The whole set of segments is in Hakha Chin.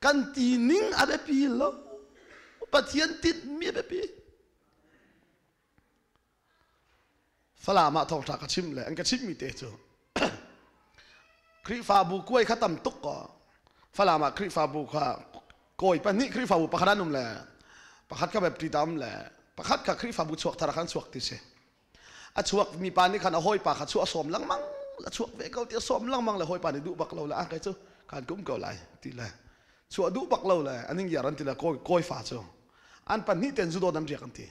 Kan ti ning a biapi lo. Pathian tinhmi a biapi. Falam ah thawngṭha ka chim le an ka chimhmi te cu Khrihfabu kuai kha tam tuk ko. Falam ah Khrihfabu kha kawi pahnih Khrihfabu pakhat an um le pakhat kha Baptist a um le pakhat kha Khrihfabu chuak thar khan chuak ti si. A chuak mi pa nih khan a hawipa kha chuah a sawm lengmang a chuak ve ko ti a sawm lengmang le hawipa nih duh bak lo le a kai cu kan kum ko lai ti le chuah duh bak lo le an ing an ti le kawi kawi fa cu an pahnih ten zu dawt an riak an ti.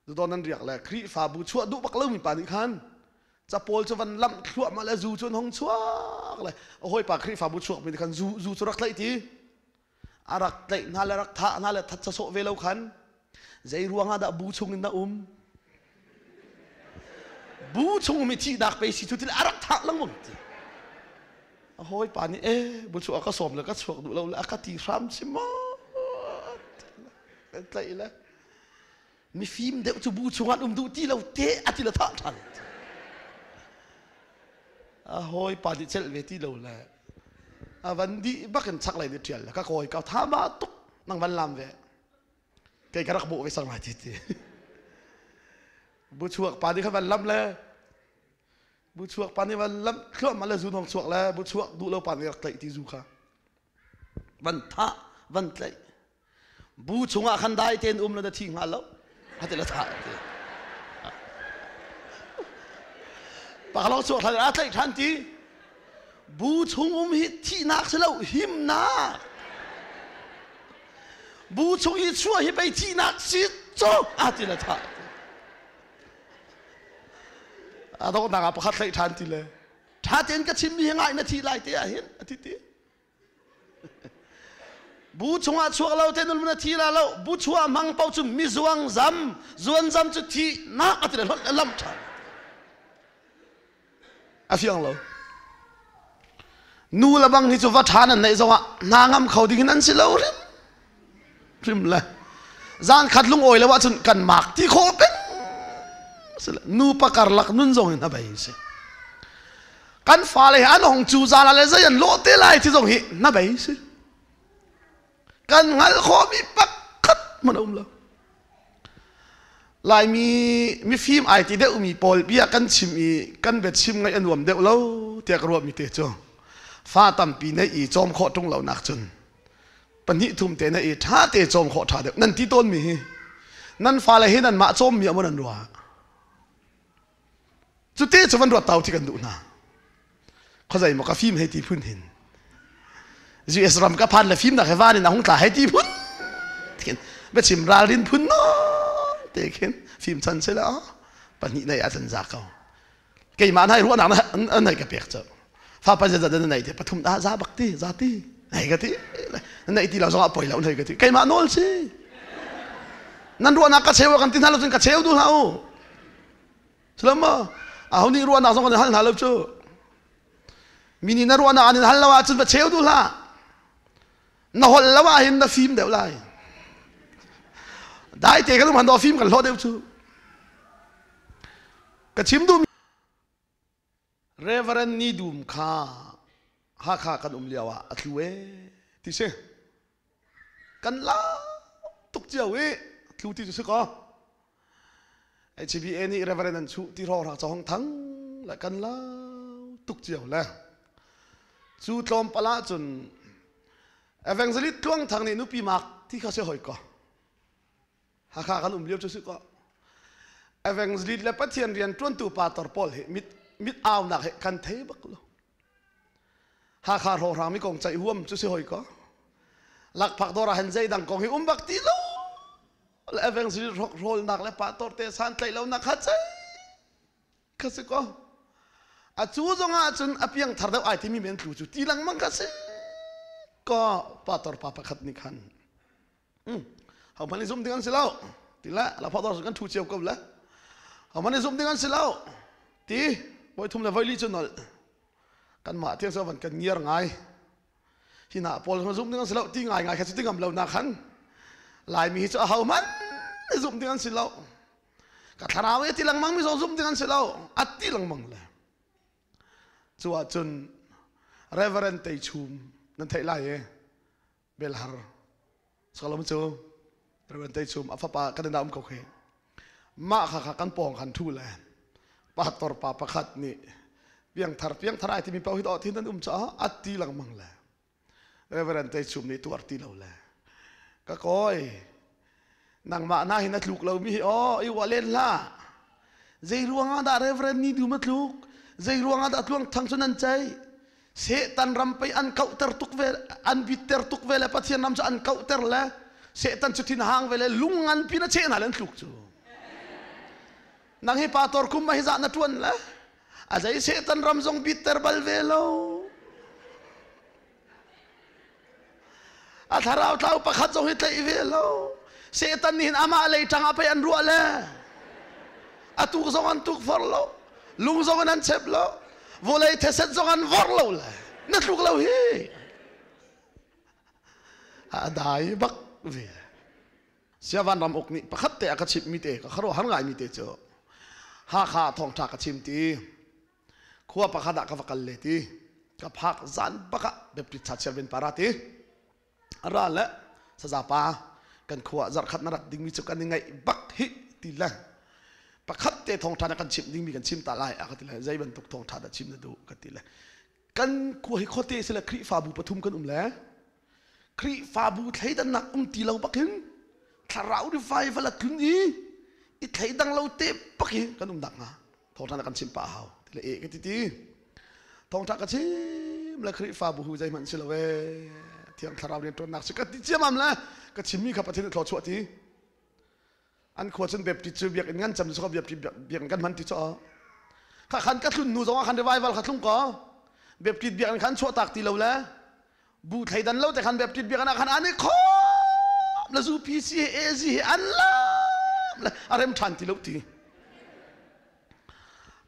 Zudon an riak le Khrihfabu chuah duh bak lomi pa nih khan capawl cu van lamh thluahmah le zu cu an hong chuak le a hawipa Khrihfabu chuakmi nih khan zu zu cu rak tlaih ti a rak tlaih hna le rak thah hna le that sawsawh ve lo khan zei ruangah dah bu chung in na um bu chung mi thihnak pe si cu til a rak thah lengmang ti a hawipa nih e bu chuah ka sawm le ka chuak duh lo le a ka ti hram si maw tlaih le mifim deuh cu bu chungah um duh ti lo te a ti le thah ṭhan a hawi pa nih celh ve ti lo le a van dih bakin chak lei nih ṭial le ka kawi ka tha ma tuk nang van lam ve kei ka rak bawh ve sang lai ti ti bu chuak pa nih kha van lam le bu chuak pa nih van lam thluahmah le zu nong chuak le bu chuak duh lo pa nih rak tlaih ti zu kha van thah van tlaih bu chungah khan dai tein um la na thi hnga lo hati la thah ti pakalo chuak thlan a tlaih than ti bu chung um hi thihnak si lo himnak bu chung i chuah hi pei thihnak si cu a ti la thah a donghnak ah pakhat tlaih than ti le ṭha tein ka chimmi hi ngai na thi lai te ah hin a ti ti Bu chungah chuak lo te nul na thi la lo bu chuah hmang pau cu mi zuang zam zuan zam cu thi nak a ti le lam ṭha a fiang lo nu le bang hi cu va ṭha nan neih zongah hna ngam kho ding in an si lo hrim hrim le zan khat lung awi lo ahcun kan mak ti khawh peng nu pa karlak nun zong in a bei si kan fale hi an hong cu zala le zei an lawh te lai ti zong hi na bei si kan hngalh khawhmi pakhat hmanh a um lo Laimi mifim ai ti deuhmi pawl bia kan chim i kan biachim ngaih a nuam deuh lo tiah ka ruahmi te cu fa tampi neih i cawm khawh ṭung lo nak cun pahnih thum te na i ṭha te cawm khawh ṭha deuh nan ti tawnmi hi nan fale hi nanmah cawmmi a maw nan ruah Cute cu van ruat tau thi kan duh hna. Khuazei maw ka fim hei ti phun hin. US ram ka phan le fimnak he van in a hung tla hei ti phun. Khin biachim ralrin phun no te khin fim chan se la pahnih nei a chan za ko. Keimah nai ruahnak na nei ka pek cu. Fa pa za na nei te pathum da za bak ti za ti nei ka ti nei ti lo zong ah poi lo nei ka ti keimah nawl si. Nan ruahnak ka cheu kan ti hna lo cun ka cheu duh hlah u. Sulama aho nih ruahnak zong kan hal hna lo cu. Mi nih na ruahnak an in hal lo ahcun va cheu duh hlah. Na holh lo ahhin na fim deuh lai. Dai te kan um han fim kan hlawh deuh cu. Ka chim duh Reverend Ni Dum kha Hakha kan um lio ah a tlu e ti si. Kan lau tuk cio i tlu ti cu si kaw. HBA nih Reverend an chuh ti hrawng rak cawng thang le kan lau tuk cio le cu tlawmpal ah cun evangelist Tluang Thang nih nupi mak ti kha si hoi ko Hakha kan um lio cu si ko evangelist le Pathian rian ṭuantu pastor pawl hi mit mit aunak he kan thei bak lo Hakha hrawhhrang mi kong ceih huam cu si hoi ko lakphak dawr ah hin zeidang kong hi um bak ti lo evangelist hrawkhrolnak le pastor te san tlaih lonak kha cei kha si ko a cu zong ah cun a piang thar deuh ai timi men tlu cu ti lengmang kha si ko pastor pa pakhat nih khan ho hmanh i zum ding an si lo ti le la phawdor kan thu cio ko le ho hmanh i zum ding an si lo ti voi thum le voi li cu nol kanmah tiang so van kan ngiar ngai hi na pawl zum ding an si lo ti ngai ngai kha cu ti ngam lo na khan laimi hi cu a ho hmanh zum ding an si lo ka thlarau i ti lengmang mi zong zum ding an si lo a ti lengmang le cu ahcun Reverend Tei Chum nan theih lai e. Belhar Sakalom cu Reverend Tei Chum a fapa kan ina um ko khi mah kha kha kan pawng khan thu le pastor pa pakhat nih piangthar piangthar ai timi paoh hi dawh thin an um caah a ti lengmang le Reverend Tei Chum nih tuar ti lo le ka kawi nangmah na hin a tluk lomi hi aw i uah len hlah zei ruangah dah Reverend ni dum a tluk zei ruangah dah tluang thang cu nan ceih Satan ram pei an kauhter tuk ve an bitter tuk ve le Pathian ram cu an kauhter le Satan cu thin hang ve le lung ngan pin a cheh hna le an tluk cu nang hi pa tor kum ma hi zah na tuan le a zei Satan ram zong bitter bal ve lo a thlarau tlau pakhat zong hi tlaih ve lo Satan nih hin amah lei tang ah pei an ruah le a tuk zong an tuk for lo lung zong in an chep lo vawlei theset zong an vor lo le na tluk lo hi a dai bak ve Siavan ram uk nih pakhat te a ka chimh mi te ka kharuah har ngai mi te cu Hakha thawngtha ka chim ti khua pakhat ah ka va kal le ti ka phak zan bak ah Baptist Church Chairman pa ra ti ra le saza pa kan khua zarkhat na rat dingmi cu kan i ngaih bak hi ti le pakhat te thawngtha na kan chimh dingmi kan chim ta lai a ka ti le zei bantuk thawngtha dah chim na duh ka ti le kan khua hi khuate si le Khrihfabu pathum kan um le Khrihfabu thleidannak um ti lo bakin thlarau revival a tlun i i thleidang lo te bak hi kan um dak hnga thawngtha na kan chim pah hau ti le e ka ti ti thawngtha ka chim le Khrihfabu hu zeihmanh si lo e thiang thlarau rian ṭuannak si ka ti ciamam le ka chimmi kha Pathian thlaw chuah ti an khua cun Baptist cu biakinn ngan cam cu Baptist biakinn kan hman ti cu kha khan ka tlun nu zong ah khan revival kha tlung ko Baptist biakinn khan chuah tak ti lo le bu thleidan lo te khan Baptist biakinn ah khan an i khawm le zu PC he AZ he an lam le a rem ṭhan ti lo ti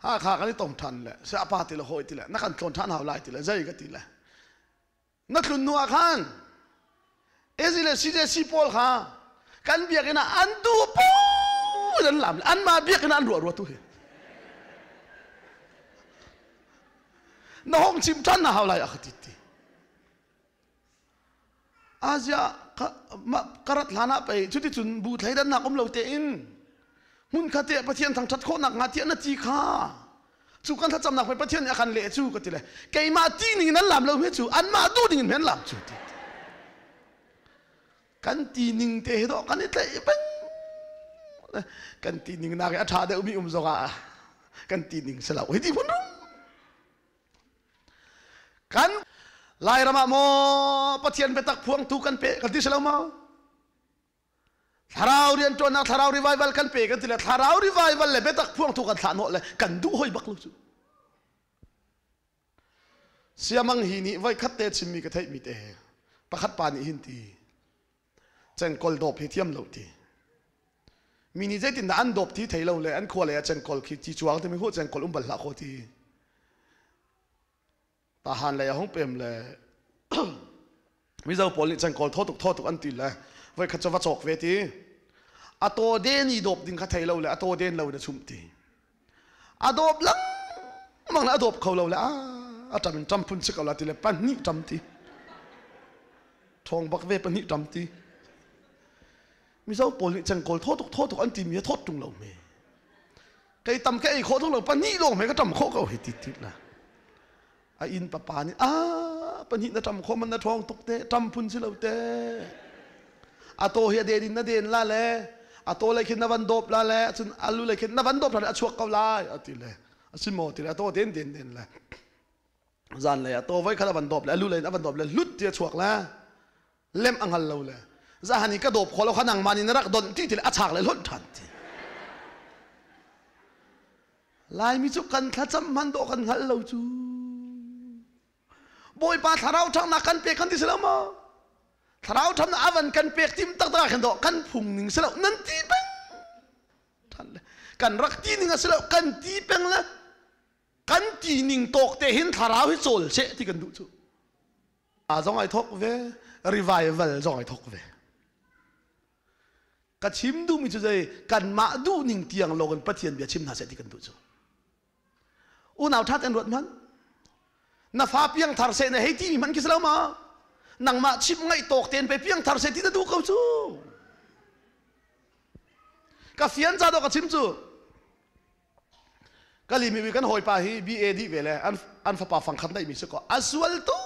ha kha kan i tong ṭhan le se apa ti le hawi ti le na kan tlawn ṭhan hau lai ti le zei ka ti le na tlun hnu ah khan AZ le CJC pawl kha kan biakinn ah an duh paoh an lam anmah biakinn ah an ruah rua tu hi na hong chim ṭhan na hau lai a ka ti ti Asia ka rat hlan ah pei cuticun bu thleidannak um lo tein hmun khat te Pathian thangṭhat khawhnak hnga tiah na ti kha cu kan thlacamnak pei Pathian nih a kan leh cu ka ti le keimah ti ning in an lam lo hi cu anmah duh ning in an lam cu ti kan ti ning te hi dawh kan i tlaih peng kan ti ning nak i a ṭha deuhmi um zong ah kan ti ning si lo hi ti phun rum kan Lairam ah maw Pathian biatak phuangtu kan pe kan ti si lo maw thlarau rianṭuannak thlarau revival kan pe kan ti le thlarau revival le biatak phuangtu kan thlah hnawh le kan duh hoi bak lo cu siamang hi nih voi khat te chimmi ka theihmi te pakhat pa nih hin ti cengkol dawp hi thiam lo ti mi nih zeitindah an dawp ti thei lo le an khua lei ah cengkol khi ci cuang timi hu cengkol um bal hlah kho ti tahan lei a hung pem le mizo pawl nih cengkol thaw tuk thaw tuk an ti le voi khat cu va cawk ve ti a taw den i dawp ding kha thei lo le a taw den lo na chumh ti a dawp lengmang le a dawp kho lo le a ṭam in ṭam phun si ko la ti le pahnih ṭam ti ṭhawng bak ve pahnih ṭam ti mizo pawl nih cengkawl thaw tuk thaw tuk an timi a thawt ṭung lo me kei tam ka ei khawh tung lo pahnih lawng me ka ṭam khawh ko hi ti ti la a inn papa nih a pahnih na ṭam khawh man na ṭhawng tuk te ṭam phun si lo te a taw hi a den in na den la le a taw lei khin na van dawp la le cun alu lei khin na van dawp la le a chuak ko lai a ti le a si maw ti le a taw den den den le zan lei a taw voi khat a van dawp le alu lei in a van dawp le hlut ti a chuak le lem a hngal lo le zahan i ka dawp kho lo kha nangmah nih na rak donh ti ti le a chak le hlonh ṭhan ti Laimi cu kan thlacam hman dawh kan hngal lo cu. Bawipa thlarau ṭhangnak kan pek kan ti si lo maw? Thlarau ṭhamnak a van kan pek tim taktak ah khin dawh kan phung ning si lo nan ti peng. Ṭhan le kan rak ti ning a si lo kan ti peng le kan ti ning tawk te hin thlarau hi cawl seh ti kan duh cu. A zong ai thok ve, revival zong ai thok ve. Ka chim duhmi cu zei kanmah duhning tiang lawng in Pathian bia chim hna seh ti kan duh cu. Unau ṭha ten ruat hmanh. Na fa piangthar seh na hei timi hmanh khi si lo ma? Nangmah chimh ngaih tawk tein pe piangthar se ti na duh ko cu. Ka fian ca dawh ka chim cu. Kalimi mi kan hawipa hi BA dih ve le an fapa fangkhat neih mi si ko. A sual tuk.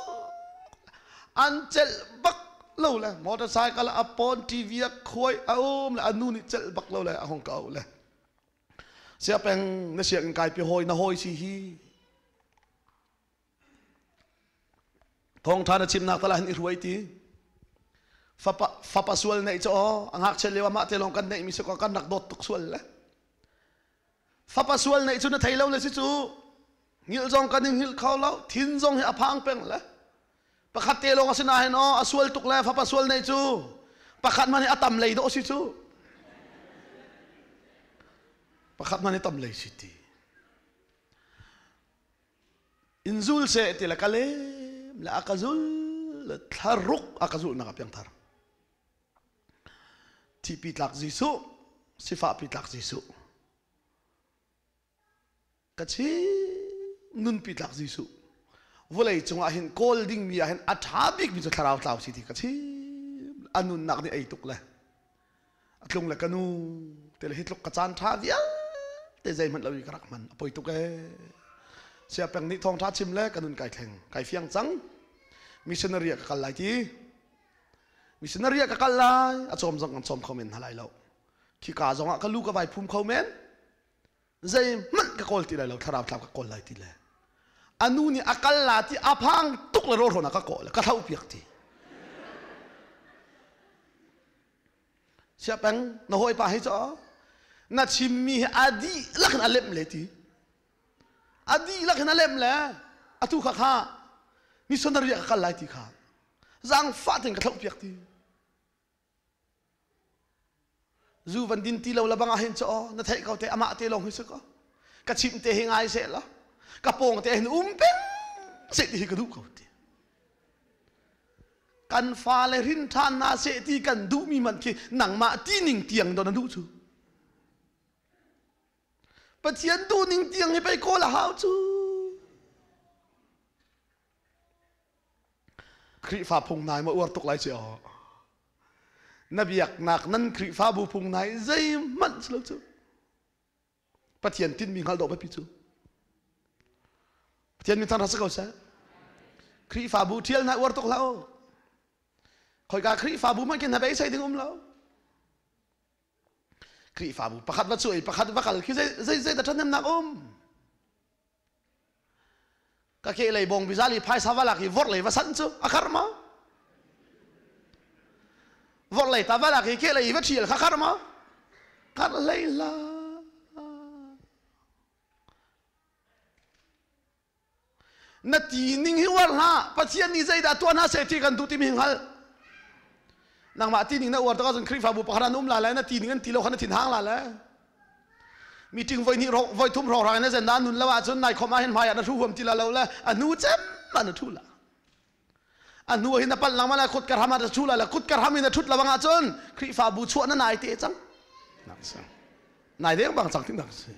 An celh bak lo le motorcycle a pawn TV a khuai a um le a nu nih celh bak lo le a hong ka au le. Siapeng na sianginn kai pi hawi na hawi si hi. Thawngṭha na chimnak tal ah hin i hruai ti. Fapa, fapa sual neih cu aw, a ngakchia lio ah mah te lawng kan neihmi si ko kan rak dawt tuk sual le. Fapa sual neih cu na thei lo le si cu. Ngilh zong kan i hngilh kho lo, thin zong hi a phang peng le. Pakhat te lawng a si nain aw, a sual tuk le fapa sual neih cu. Pakhat hmanh hi a tam lei dawh si cu. Pakhat hmanh hi tam lei si ti. In zul seh ti le ka lem le a ka zul le thlaruk a ka zulhnak a piangthar. Thihpi tlak Jesuh, sifahpi tlak Jesuh. Ka chim nunpi tlak Jesuh. Vawlei cungah hin kawl dingmi ah hin a ṭha bikmi cu thlarau tlau si ti ka chim. A nunnak nih ei tuk le a tlung le ka nu te le hi tluk ka caan ṭha vialte zeihmanh lo i ka rak hman a poi tuk ee sia peng nih thawngṭha chim le ka nun kai thleng kai fiang cang missionary ah ka kal lai ti missionary ah ka kal lai a cawm zong kan cawm kho men hna lai lo khika zong ah ka lu ka vai phum kho men zeihmanh ka kawl ti lai lo thlarau thlau ka kawl lai ti le a nu nih a kal la ti a phang tuk le rawlhrawn ah ka kawl ka thlo piak ti Siapeng na hawipa hi cu na chimmi hi a dihlak in a lemh le ti a dihlak in a lemh le atu kha kha missionary ah ka kal lai ti kha zaangfah tein ka thloh piak ti zu van din ti lo la bang ah hin cu na theih ko te amah te lawng hi si ko ka chimh te hi ngai seh law ka pawng te hin um peng seh ti hi ka duh ko ti Kan fale hrin ṭhan hna seh ti kan duhmi hmanh khi nangmah ti ning tiang don a duh cu. Pathian duh ning tiang hi pei kawl a hau cu. Khrihfa phung nai ma uar tuk lai ci aw. Na biaknak nan Khrihfabu phung nai zeihmanh si lo cu. Pathian tinhmi hngalh dawh biapi cu. Pathian min thangṭhat si ko seh. Khrihfabu ṭhial hna uar tuk hlah u. Khoika Khrihfabu hmanh khin hna beisei ding um lo. Khrihfabu pakhat va cuai pakhat va kal khi zei zei dah ṭhahnemnak um. Ka ke lei bong bizali phaisa va lak i vorh lei va sanh cu a khar ma? Vorh lei ta va lak i ke lei va ṭhial kha khar ma? Khar hlei hlah. Na ti ning hi uar hlah. Pathian nih zeidah tuah hna seh ti kan duh timi hi hngal. Nangmah ti ning na uar tak ahcun Khrihfabu pakhat an um lai lai na ti ning an ti lo kha na thin hang lai lai. Meeting voi hnih voi thum hrawng in agenda nun lo ahcun nai khom ah hin hmai ah na thu huam ti la lo le a hnu cem ah na thu la. A hnu hin na pal lang ma kut kar ham ah na thu la le kut kar ham in na thut lawang ahcun Khrihfabu chuah na nai te cang. Nai deng bang cang ting dang si.